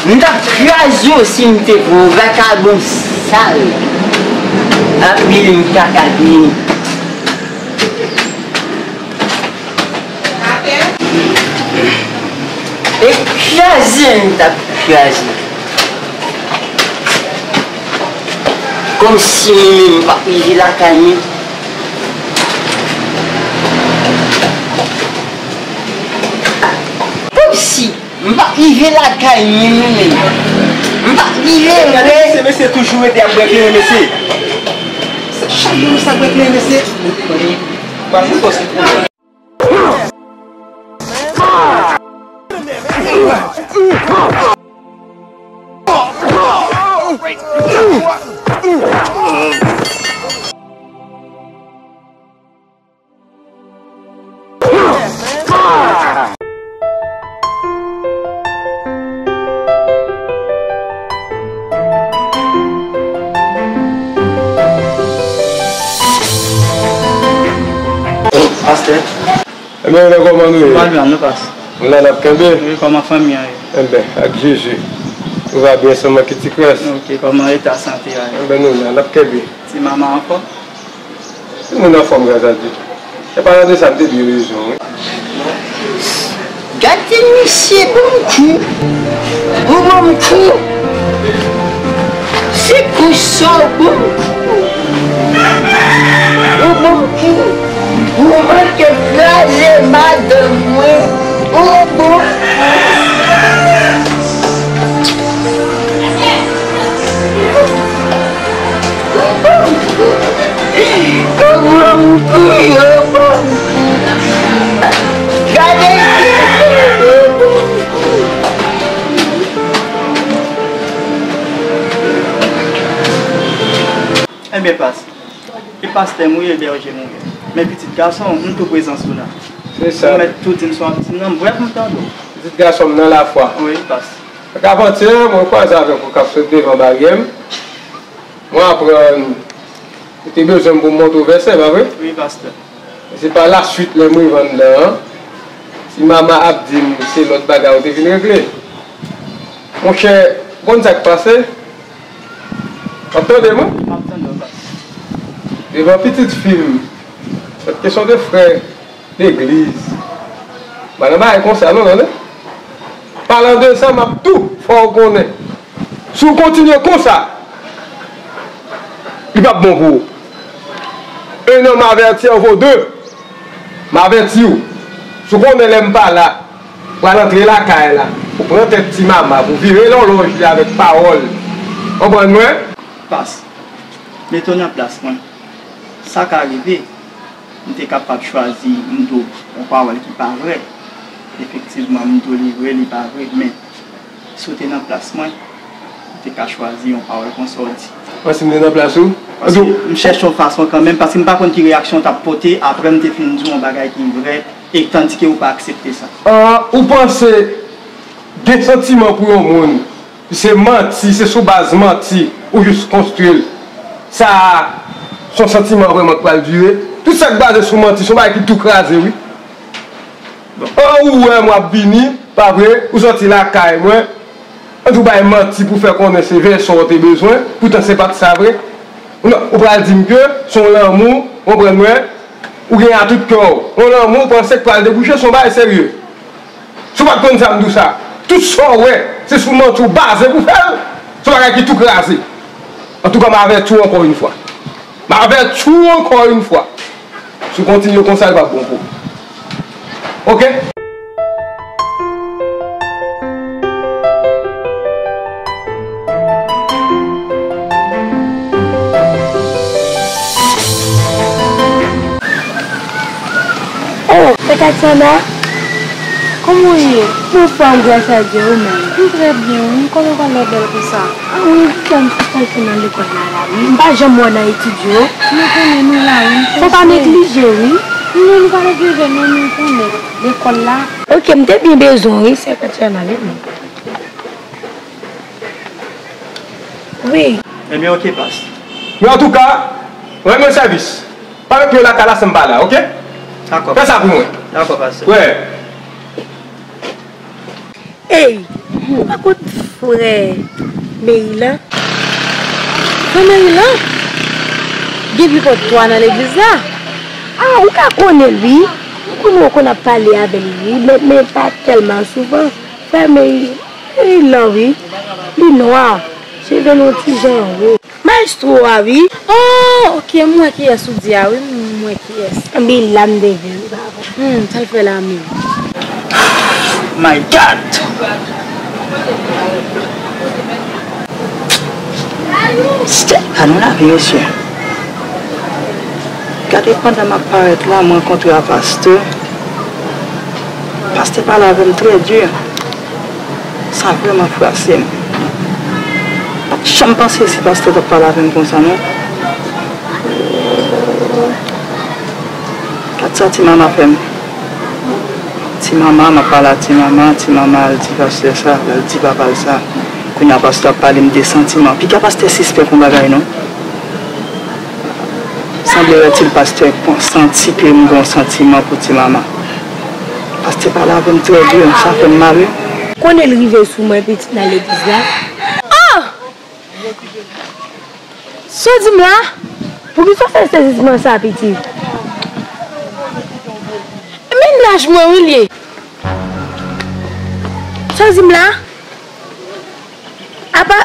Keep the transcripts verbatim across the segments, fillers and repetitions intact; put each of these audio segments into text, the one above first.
M t ap kraze w si m te pran w, vakabon sal. Ap vini m kaka vini. E kraze m t ap kraze. Kòmsi mwen menm m p ap rive lakay mwen. Kòmsi. M p ap rive lakay mwen, mwen menm. M p ap rive vre. Mesye, mesye toujou rete ap bwè kleren, mesye. Chak jou nou sa bwè kleren, mesye. Ba nou fòs. Pastè. Ebyen, lè kòman nou ye? Nou pa byen, nou pas. Nou la, n ap kenbe? Wi, kòman fanmi an ye? Enben, ak Jezi. Tout va byen, sèlman ki ti krès. Ok, kòman eta sante a ye? Enben, nou la, n ap kenbe. Ti mama anfòm? Tout moun anfòm, gras a Dye. E palan de sa, m te byen bezwen w, wi. Gade misye, bon kou. Ou bon kou. Se kou sa, bon kou. Ou bon kou. Ou manke kraze madanm mwen. Ou bon kou. Ebyen, pas. E pastè m ou ye, bèje m ou ye. Men pitit gason m, m tou prezans ou la. Se sa. Ou mèt tou di m sa w ap di m nan, m prè pou m tande w. Pitit gason m nan lafwa. Wi, pas. Ak avantye, mwen kwaze avèk ou k ap sot devan baryè m. Mwen aprann ou te bezwen m pou m montre w vèsè, pa vre? Wi, pastè. E se pa laswit, lè m rive anndan an, ti mama ap di m se lòt bagay ou te vin regle. Monchè, ou konn sa k pase? W ap tande m, wi? M ap tande w, pastè. Devan pitit fi m, sèt kesyon de frè legliz. Pa nan bagay konsa, non, tande. Palan de sa, m ap tou fè w konnen. Si w kontinye konsa, li p ap bon pou ou. Un homme averti en vaut deux. M avèti w. Si w konnen lè m pa la, pral antre lakay la, ou pran tèt ti mama, pou vire lòlòj li avèk pawòl. Konprann mwen? Pas. Mete w nan plas mwen. Sa ka rive. M te kapab chwazi m di w yon pawòl ki pa vrè. Efektivman, m di w li vre, li pa vre, men si w te nan plas mwen, ou te ka chwazi yon pawòl konsa w di. Mwen, si m te nan plas ou? Paske m chèche yon fason kanmenm, paske m pa konn ki reyaksyon w t ap pote apre m te fin di w yon bagay ki vrè, e tandike ou pa aksepte sa. Ah, ou panse gen santiman pou yon moun, se manti, se sou baz manti ou jis konstwi l. Sa a, se yon santiman vrèman k pral dire. Tout sa k baze sou manti, se yon bagay ki tou kraze, wi. An, ou wè m w ap vini, pa vre, ou sòti lakay mwen, an tou bay manti pou fè konnen se vèsè w te bezwen, poutan se pa t sa vre. Ou nan, ou pral di m ke se yon lanmou, konprann mwen, ou gen a tout kè w. Yon lanmou, ou panse k pral debouche, se yon bagay serye. Si w pa t konn sa, m di w sa. Tout sa w wè, se sou manti w baze pou fè l. Se yon bagay ki tou kraze. Antouka, m avèti w ankò yon fwa. M avèti w ankò yon fwa. Si w kontinye konsa, li p ap bon pou ou. Oke? Oh, Tè Katiana, kòman w ye? M anfòm, gras a Dye, ou menm? M trè byen, wi. Kòman w pral wè bèl konsa? A wi, m sispann fè nan lekòl la, la, wi. M pa janm wè w nan etid yo. Nou konnen nou la, wi. Fò w pa neglije, wi. Non, nou pa neglije, non, nou konnen. Lekòl la. Oke, m te byen bezwen w, wi, sè Katiana, wi. Wi. Ebyen, oke, pas. Men antouka, rann mwen sèvis. Pa met pye w lakay la san m pa la, oke? Dakò. Fè sa pou mwen. Dakò, pastè. Wè. Ey, pa kot Frè Merilan. Frè Merilan? Gen pi pòt twa nan legliz la. Ah, ou ka konnen l, wi. M konnen w konn ap pale avè l, wi, men, men pa tèlman souvan. Frè Meri-, Merilan, wi. Li nwa. Cheve l yon ti jan wo. Maestro a, wi. Oh, ok, m wè kiyès ou di a, wi, m wè kiyès. Anben, la m te vle, wi, papa. Hmm, sa l fè la menm? My God! Stella, nou lave, mesye. Gade, pandan m ap parèt la, m rankontre a pastè. Pastè pale avè m trè di. Sa vrèman frase m. Pa t janm panse si pastè t ap pale avè m konsa, non. Gad sa ti mama fè m. Ti mama, m ap pale a ti mama, ti mama al di pastè sa, al di papa l sa. Kounye a pastè ap pale m de santiman. Piga pastè sispèk yon bagay, non. Sanble rètil pastè santi ke m gen yon santiman pou ti mama. Pastè pale avè m trè di, sa fè m mal, wi. Konnen l rive sou mwen, pitit, nan legliz la. Oh! Sa w di m la? Poukisa w fè sezisman sa, pitit? Mennaj mwen, wi, l ye. Sa w di m la? Apa,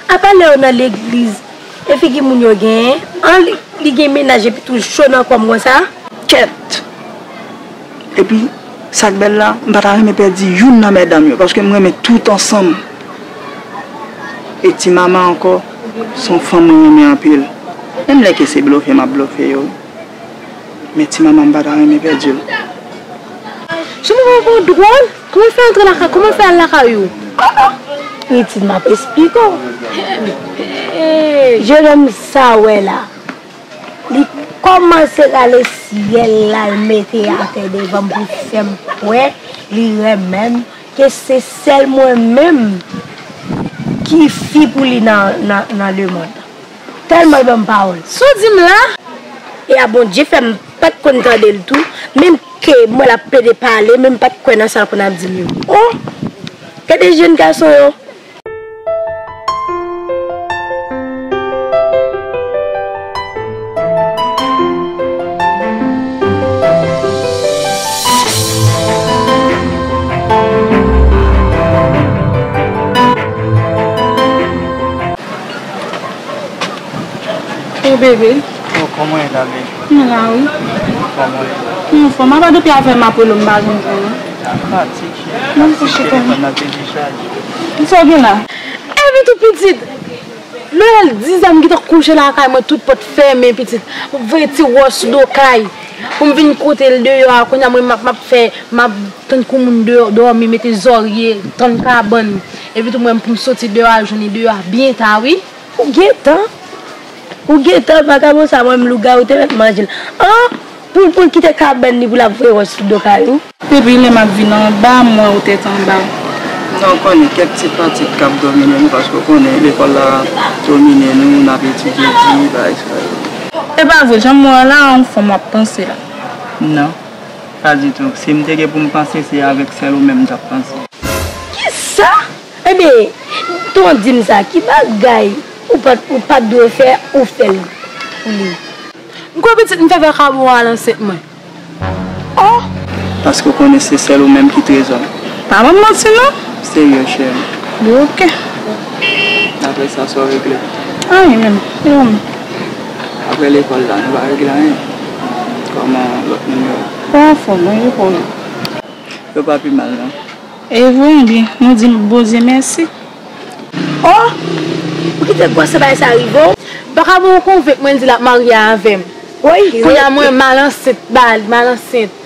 apa lè yo nan legliz, e figi moun yo genyen? An, li, li gen mennaj epi tou cho nan kò m konsa? Kèt! Epi, sa k bèl la, m pa ta renmen pèdi youn nan medam yo, paske m renmen tout ansanm. E ti mama ankò, se yon fanm mwen renmen anpil. Menm lè ke se blofe m ap blofe yo, men ti mama m pa ta renmen pèdi l. Jan mwen wè yon dwòl, kòman l fè antre lakay, kòman l fè al lakay ou? Pitit, m ap esplike w. Jenòm sa w wè la, li kòmanse rale syèl la, l mete atè devan m pou fè m kwè li renmen m, ke se sèl mwen menm ki fi pou li nan, nan, nan lemonn. Tèlman l ban m pawòl. Sa w di m la? E a Bondye fè m pa t konn tande l tou, menm ke m wè l ap plede pale, men m pa t kwè nan sa l konn ap di m yo. Oh! Gade jèn gason yo. Hey, bebe. Oh, kòman w ye la, bebe? Mwen la, wi. Kòman w ye? Mwen anfòm. Apa depi avè m ap rele w, m pa jwenn ou, non. Fatig, cheri. Mwen kouche kòman? Telefòn nan te dechaje. Sa w gen la? Epi tou pitit, lè l diz an m gentan kouche lakay mwen, tout pòt fèmen, pitit. M voye ti wòch sou do kay pou m vin kote l deyò a. Kounye a mwen m ap, m ap fè, m ap tann kou moun deyò, dòmi, mete zòrye, tann kabann. Epi tou mwen pou m soti deyò a, jwenn li deyò a byen ta, wi. Ou gentan, ou gentan, vakabon sa, mwen menm lougawou te mèt manje l. An, pou l, pou l kite kabann li, pou l ap voye wòch sou do kay ou. Depi lè m ap vin anba, m wè ou tèt anba. Non, ou konnen, kèk ti pratik k ap domine nou, paske ou konnen, lekòl la domine nou, n ap etidye di, bagay sa yo. E pa vre, jan m wè w la, yon fanm w ap panse la. Non, pa ditou. Si m te gen pou m panse, se avèk sèl ou menm m t ap panse. Kisa? Ebyen, tonton di m sa, ki bagay ou pa t, ou pa t dwe fè, ou fè l pou li? M kwè pitit m fè vakabon al ansent mwen. Oh! Paske w konnen se sèl ou menm ki trezò m. Pa ban m manti non. Serye, cheri. Bon, ok. Apre sa, sa w regle? Anyen menm. E ou menm? Apre lekòl la, nou pa regle anyen. Kòman lòt moun yo? Yo anfòm, wi, yo pa pi mal non. E vre, byen, nou di Bondye mèsi. Oh! Ou kite gwòs bagay sa rive w? Vakabon konvenk mwen, di l ap marye avè m. Wi. Kounye a mwen, m al ansent ba li, m al ansent.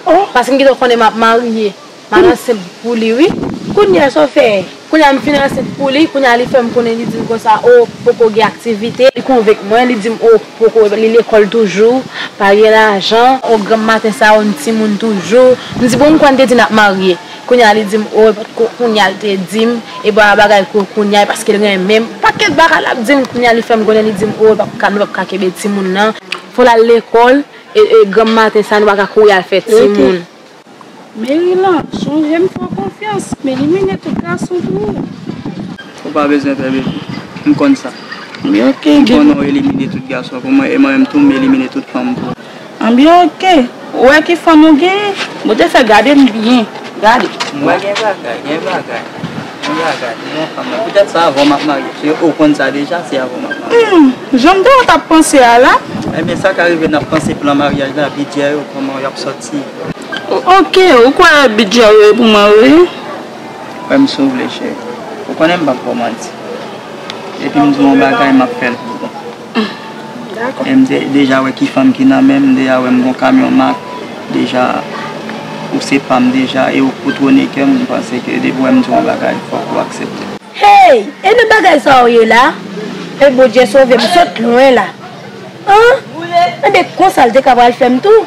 Oh! Paske m gentan konnen m ap marye. M al ansent pou li, wi. Kounye a sa w fè? Kounye a m fin ansent pou li, kounye a li fè m konnen, li di m konsa, oh, poko gen aktivite. Li konvenk mwen, li di m, oh, poko, li lekòl toujou, pa gen lajan, oh, granm maten sa, oh, n timoun toujou. M di, bon, m kwè n te di n ap marye. Kounye a li di m, oh, e pa t ko-, kounye a l te di m, e pa bagay ko-, kounye a, e paske l renmen m. Pakèt bagay l ap di m, kounye a li fè m konnen, li di m, oh, e p ap ka, nou p ap ka kenbe timoun nan. Fò l al lekòl, e, e granm maten sa, nou pa ka kouri al fè timoun. Merilan, chonje m fè w konfyans, men li mennen tout gason pou ou. Ou pa bezwen pè, baby. M konn sa. Ebyen, oke, m konnen w elimine tout gason pou mwen, e mwen menm tou, m elimine tout fanm pou ou. Ebyen, oke. Ou wè ki fanm ou genyen? Bondye fè gade m byen. Gade. Mwen gen bagay, gen bagay. Gen bagay, gen yon fanm. Poutèt sa, avan m ap marye. Se ou konn sa deja, se avan m ap marye. Hmm, jan m te wè w t ap panse a la. Ebyen, sa ka rive n ap panse plan maryaj la, bidjè yo, kòman y ap sòti. O-, oke, ou kwè bidjè yo e pou mwen, wi? Kwè m si w vle, cheri. Ou konnen m p ap ba w manti. Epi m di w yon bagay, m ap fè l pou ou. Dakò. E m de-, deja wè ki fanm ki nan men m, deja wè m gon kamyon mak, deja ou se pa m deja, e ou kontwole kè m, m panse ke depi w wè m di w yon bagay, fòk ou aksepte. Hey! E nan bagay sa w ye la? E Bondye sove m sot lwen la. An? Tande konsa l te ka pral fè m tou.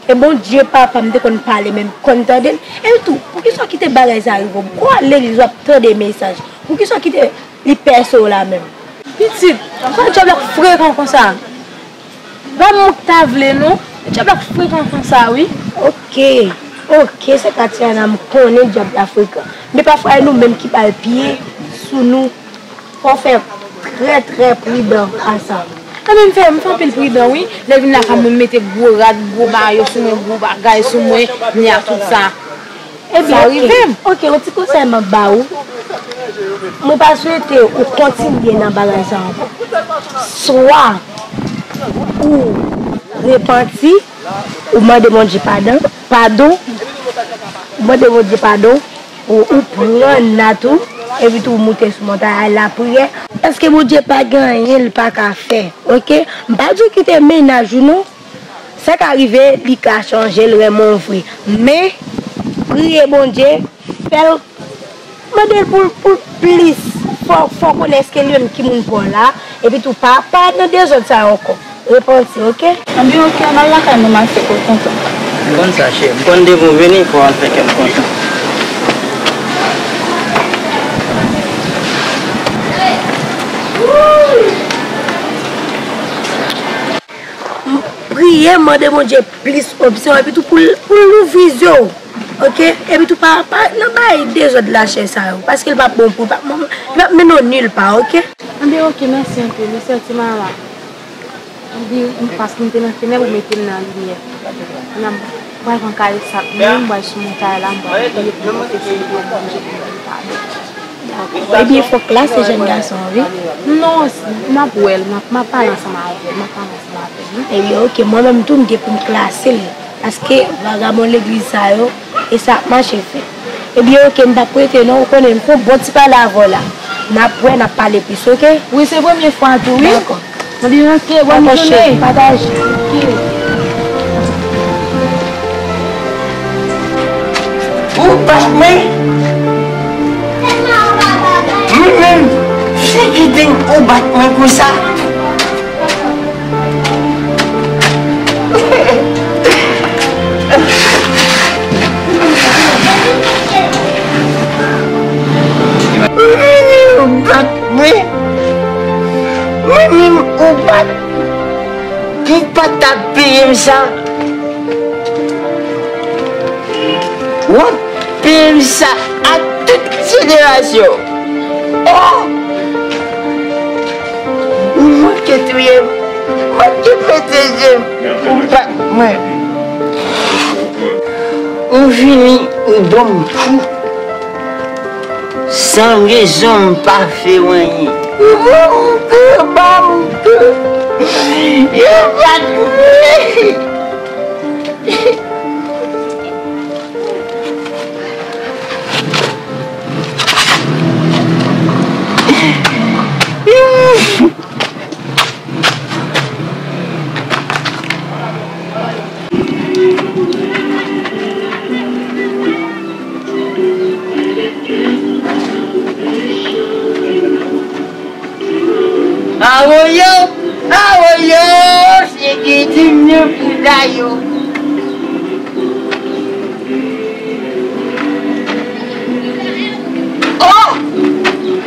E Bondye papa m te konn pale men m konn tande l. E tou, poukisa w kite bagay sa rive w? Ou al legliz w ap tande mesaj. Poukisa w kite li pèse w la menm? Pitit, sa djab la frekan konsa? Pa moun k ta vle non. Djab la frekan konsa wi. Oke, oke, se Katiana, m konnen djab la frekan. Men pafwa e nou menm ki ba l pye sou nou. Fò w fè trè, trè pridan a sa. Anben m fè, m fè anpil pridan wi. Lè vin lakay mwen, m mete gwo rad, gwo mayo sou mwen, gwo bagay sou mwen, m ye a tout sa. Ebyen, sa oke. Rive m. Oke, yon ti konsèy m ap ba ou. Mwen pa swete ou kontinye nan bagay sa ankò. Swa ou repanti, ou mande Bondye padan, padon, ou mande Bondye padon, ou, ou pran Nat ou, epi tou ou moute sou montay al lapriyè. Paske Bondye pa gen anyen l pa ka fè, oke? M pa di w kite mennaj ou non. Sa ka rive, li ka chanje, l renmen w vre. Men, priye Bondye, fè l, mande l pou, pou l plis. Fò, fò w konnen èske li menm ki moun pa w la. Epi tou, pa, pa nan dezòd sa yo ankò. Repanti, oke? Anben, oke, ann al lakay mwen, m al fè kòk kontan. M konn sa, cheri. M konn depi w vini, fò w al fè kè m kontan. M priye, mande Bondye plis opsyon, epi tou pou l, pou l louvri zye w, oke? Epi tou pa, pa nan bay dezòd lachè sa yo, paske l p ap bon pou, l p ap, li p ap mennen w nil pa, oke? Anben, oke, mèsi anpil, wi, sè Timara. Anben, paske m te nan tenèb, ou mete m nan limyè. N ap pral pran kay sa, mwen, m pral sou montay la, m pral priye pou mwen, se Bondye pou mwen, padon. Ebyen, fòk klase jèn gason an, wi. Non, m ap wè l, m ap, m ap pale ansanm avè l, m ap pale ansanm avè l, wi. Ebyen, oke, mwen menm tou, m gen pou m klase l. Paske vagabon legliz sa yo, e sa ap mache fè. Ebyen, oke, m p ap rete non, ou konnen, m fè yon bon ti pale avè w la. N ap wè, n ap pale plis, oke? Wi, se premye fwa tou, wi. Dakò. Mwen di, oke, bòn jounen. Pataje. Oke. Ou bat mwen? Mwen menm, figi di m ou bat mwen konsa? Mwen menm ou bat mwen. Mwen menm ou bat. Ou pa t ap peye m sa. W ap peye m sa a tout jenerasyon. Oh! Ou manke touye m. Manke pete je m. Ou bat mwen. Ou vini, ou ban m kou. San rezon m pa fè w anyen. Yo bat mwen. Awoyo, awoyo, se ki di m nan pou la yo. Oh!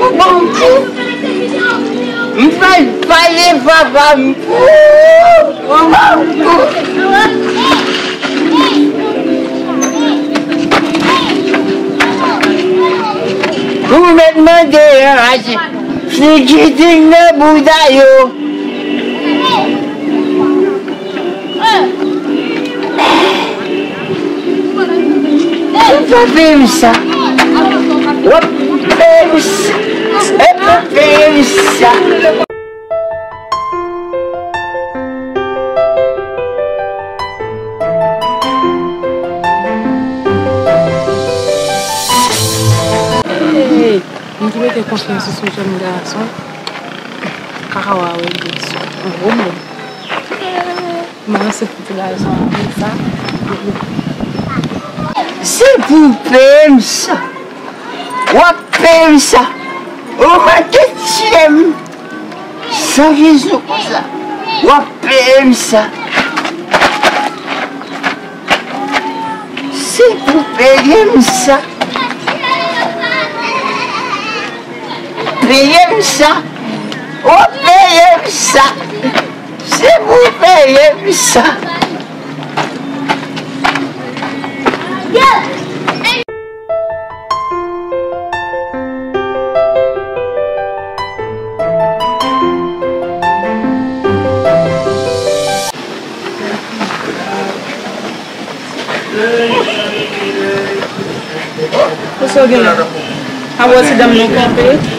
Ou ban m kou. M pral pale papa m. Ou ban m kou. Ou mèt mande an, figi ding nan bouda yo. Ou pa peye m sa. W ap peye m sa. E pa peye m sa. Hey, m te mete konfyans sou jèn gason. Kaka w a wè l, yon gwo moun. M a ranse pou ti gason an, men sa. Se pou w peye m sa. W ap peye m sa. Ou manke tire m. San rezon konsa. W ap peye m sa. Se pou peye m sa. Peye m sa. Ou peye m sa. Se pou peye m sa. Kisa w gen la? A wè ti dam nan kanpe.